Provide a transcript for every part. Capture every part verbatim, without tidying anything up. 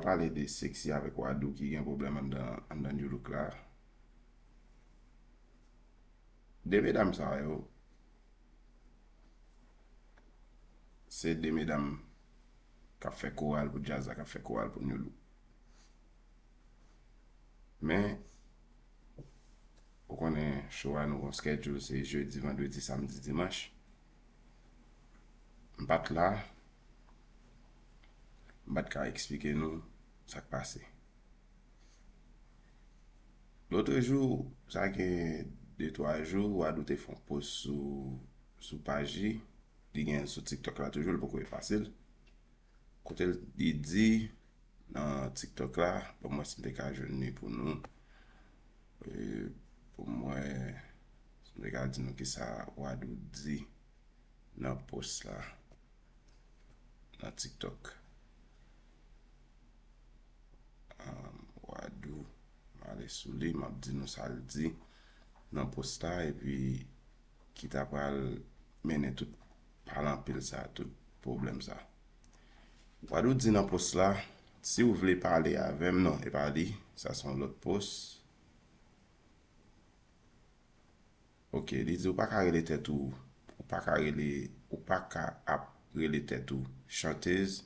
pale de Sexy avèk Wadou ki gen pwoblèm anndan, anndan New Look la. De medam sa yo, se de medam k ap fè koral pou djaz la, k ap fè koral pou New Look. Men, ou konnen show a nou gon schedule, se jedi, vandredi, samdi, dimanch. M pa t la, m pa t ka eksplike nou sa k pase. Lotrejou, sa gen de twa jou, Wadou te fè yon post sou, sou paj li. Li gen sou TikTok la toujou, li poko efase l. Kote l, li di nan TikTok la, ban m wè si m te ka jwenn li pou nou. E, pou m wè si m te ka di nou kisa Wadou di nan post la, nan TikTok. Um, Wadou, m ale sou li, m ap di nou sa l di nan post la, epi ki ta pral mennen tout, pale anpil sa, tout pwoblèm sa. Wadou di nan post la, si w vle pale avè m, non, e pa li, sa se yon lòt post. Ok, li di ou pa ka rele tèt ou, ou pa ka rele, ou pa ka ap rele tèt ou chantez,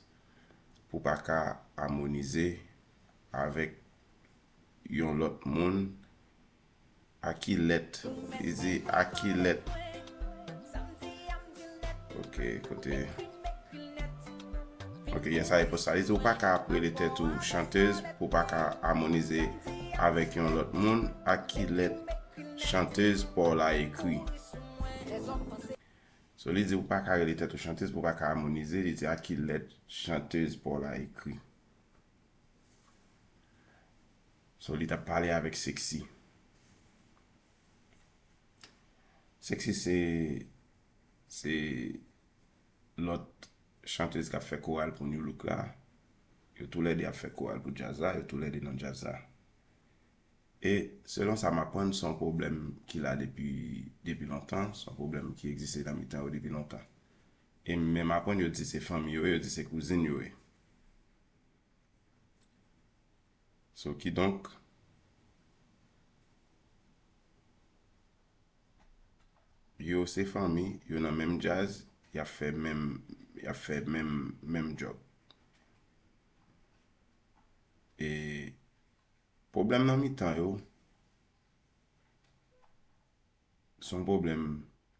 pou w pa ka amonize avèk yon lòt moun. A ki lèt? Li di a ki lèt? Ok, kote? Ok, yes, a e post sa. Li di ou pa ka ap rele tèt ou chantez pou w pa ka amonize avèk yon lòt moun. A ki lèt chantez pa w la ekri? So, li di ou pa ka rele tèt ou chantez pou w pa ka amonize. Li di a ki lèt chantez pa w la ekri? So, li t ap pale avèk Sexy. Sexy se, se lòt chantez k ap fè koral pou New Look la. Yo toulède ap fè koral pou djaz la, yo toulède nan djaz la. E selon sa m aprann, se yon pwoblèm ki la depi, depi lontan, se yon pwoblèm ki egziste nan mitan yo depi lontan. E m menm aprann yo di se fanmi yo ye, yo di se kouzin yo ye. So, kidonk, yo se fanmi, yo nan menm djaz, y ap fè menm, y ap fè menm, menm djòb. E pwoblèm nan mitan yo, se yon pwoblèm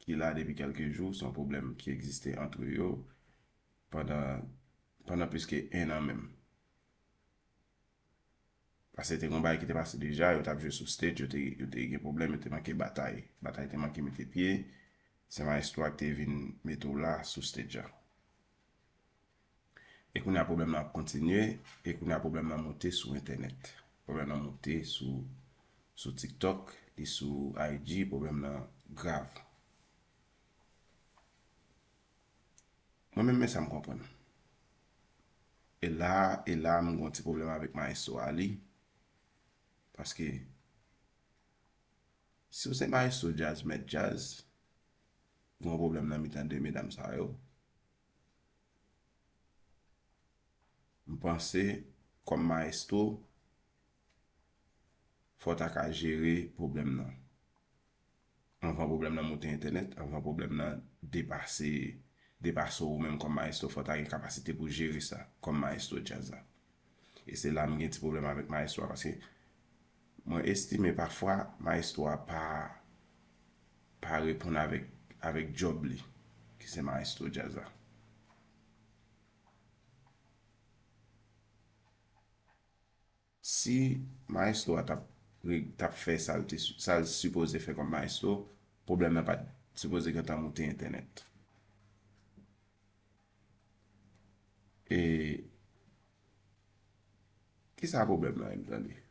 ki la depi kèlke jou, se yon pwoblèm ki egziste ant yo pandan, pandan plis ke en an menm. Paske te gon bagay ki te pase deja, yo t ap jwe sou stage, yo te, yo te gen pwoblèm, yo te manke batay. Batay te manke mete pye, se maestro a ki te vin mete w la sou stage a. E kounye a pwoblèm nan ap kontinye, e kounye a pwoblèm nan monte sou entènèt. Pwoblèm nan monte sou, sou TikTok, li sou I G, pwoblèm nan grav. Mwen menm, men sa m konprann. E la, e la, m gen yon ti pwoblèm avèk maestro a li. Paske, si w se maestro djaz, mèt djaz, gen yon pwoblèm nan mitan de medam sa yo. M panse, kòm maestro, fò w ta ka jere pwoblèm nan. Anvan pwoblèm nan monte entènèt, anvan pwoblèm nan depase, depase w menm kòm maestro, fò w ta gen kapasite pou jere sa kòm maestro djaz la. E se la m gen ti pwoblèm avèk maestro a, paske mwen estime pafwa maestro a pa, pa reponn avèk, avèk djòb li, ki se maestro djaz la. Si maestro a t ap, t ap fè sa l te, sa l sipoze fè kòm maestro, pwoblèm nan pa t sipoze gentan moute entènèt. E kisa pwoblèm nan ye, m tande?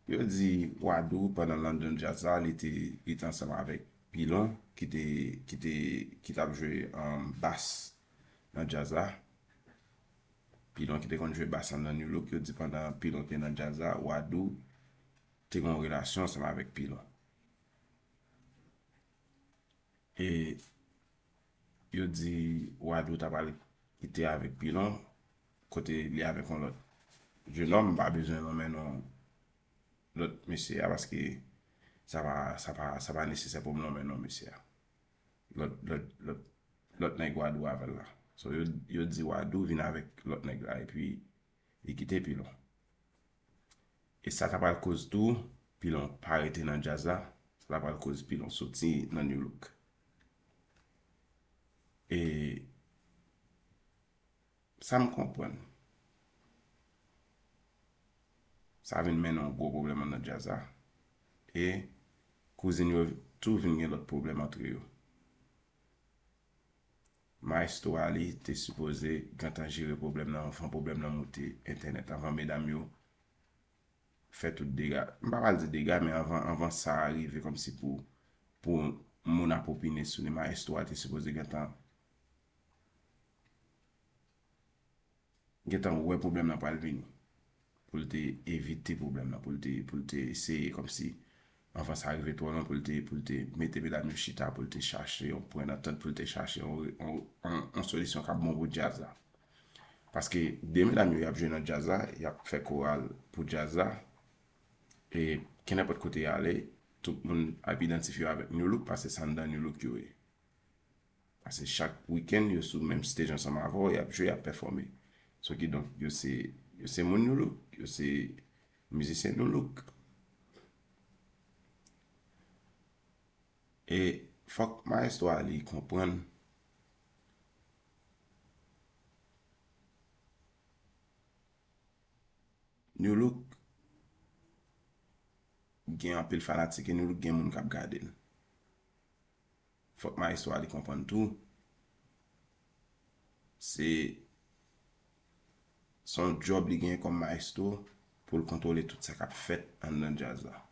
Yo di Wadou, pandan London Jazz la, li te, li te ansanm avèk Pilon, ki te, ki te, ki t ap jwe, um, bas nan djaz la. Pilon ki te konn jwe bas anndan New Look, yo di pandan Pilon te nan djaz la, Wadou te gen yon relasyon ansanm avèk Pilon. E yo di Wadou ta pral kite avèk Pilon, kote li avèk yon lòt jenòm, m pa bezwen nonmen non lòt mesye a, paske sa pa, sa pa, sa pa nesesè pou m nonmen non mesye a. Lòt, lòt, lòt, lòt nèg Wadou avè l la. So, yo, yo di Wadou vin avèk lòt nèg la, epi li kite Pilon. E sa ta pral koz tou, Pilon pa rete nan djaz la, sa ta pral koz Pilon soti nan Nu Look. E sa m konprann. Sa vin mennen yon gwo pwoblèm anndan djaz la. E kouzin yo tou vin gen lòt pwoblèm antre yo. Maestro Ali te sipoze gentan jere pwoblèm nan anvan pwoblèm nan moute entènèt, anvan medam yo fè tout dega. M pa pral di dega, men anvan, anvan sa a rive kòmsi pou, pou moun ap opine sou li, Maestro a te sipoze gentan gentan wè pwoblèm nan pral vini. Pou l te evite pwoblèm nan, pou l te, pou l te eseye kòmsi anvan sa rive twò lwen, pou l te, pou l te mete medam yo chita, pou l te chache yon pwen dantant, pou l te chache yon, yon, yon, yon solisyon k ap bon pou djaz la. Paske de medam yo y ap jwe nan djaz la, y ap fè koral pou djaz la. E kenenpòt kote y ale, tout moun ap idantifye yo avèk Nu Look, paske se anndan Nu Look yo ye. Paske chak wikenn, yo sou menm stage ansanm avè w, y ap jwe, y ap pèfòme. So kidonk, yo se, yo se moun Nu Look, yo se mizisyen Nu Look. E fòk Maestro Ali konprann Nu Look gen anpil fanatik e Nu Look gen moun k ap gade l. Fòk Maestro Ali konprann tou, se, se yon djòb li genyen kòm maestro pou l kontwole tout sa k ap fèt anndan djaz la.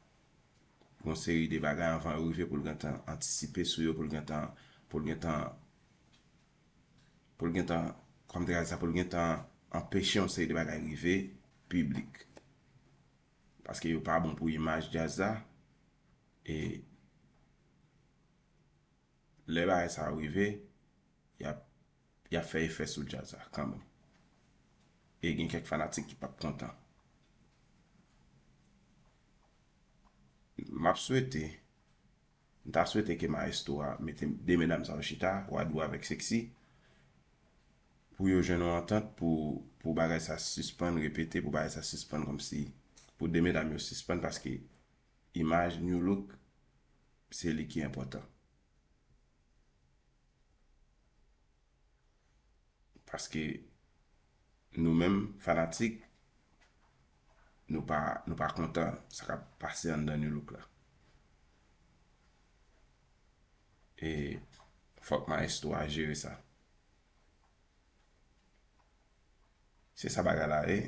Pou yon seri de bagay anvan yo rive, pou l gentan antisipe sou yo, pou l gentan, pou l gentan, pou l gentan, kòm te ka di sa, pou l gentan anpeche yon seri de bagay rive piblik. Paske yo pa bon pou imaj djaz la. E lè bagay sa yo rive, y ap, y ap fè efè sou djaz la kanmenm. E gen kèk fanatik ki p ap kontan. M ap swete, m ta swete ke Maestro a mete de medam sa yo chita, Wadou avèk Sexy, pou yo jwenn yon antant, pou, pou bagay sa sispann repete, pou bagay sa sispann kòmsi, pou de medam yo sispann, paske imaj Nu Look, se li ki enpòtan. Paske nou menm, fanatik, nou pa, nou pa kontan sa k ap pase anndan Nu Look la. E fòk Maestro a jere sa. Se sa bagay la ye.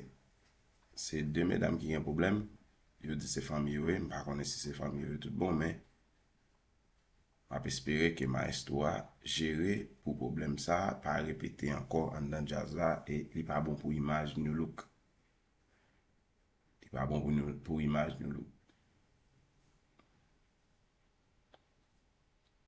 Se de medam ki gen pwoblèm. Yo di se fanmi yo ye. M pa konnen si se fanmi yo ye tout bon, men m ap espere ke Maestro a jere pou pwoblèm sa a pa repete ankò anndan djaz la e li pa bon pou imaj Nu Look. Li pa bon pou nou, pou imaj Nu Look.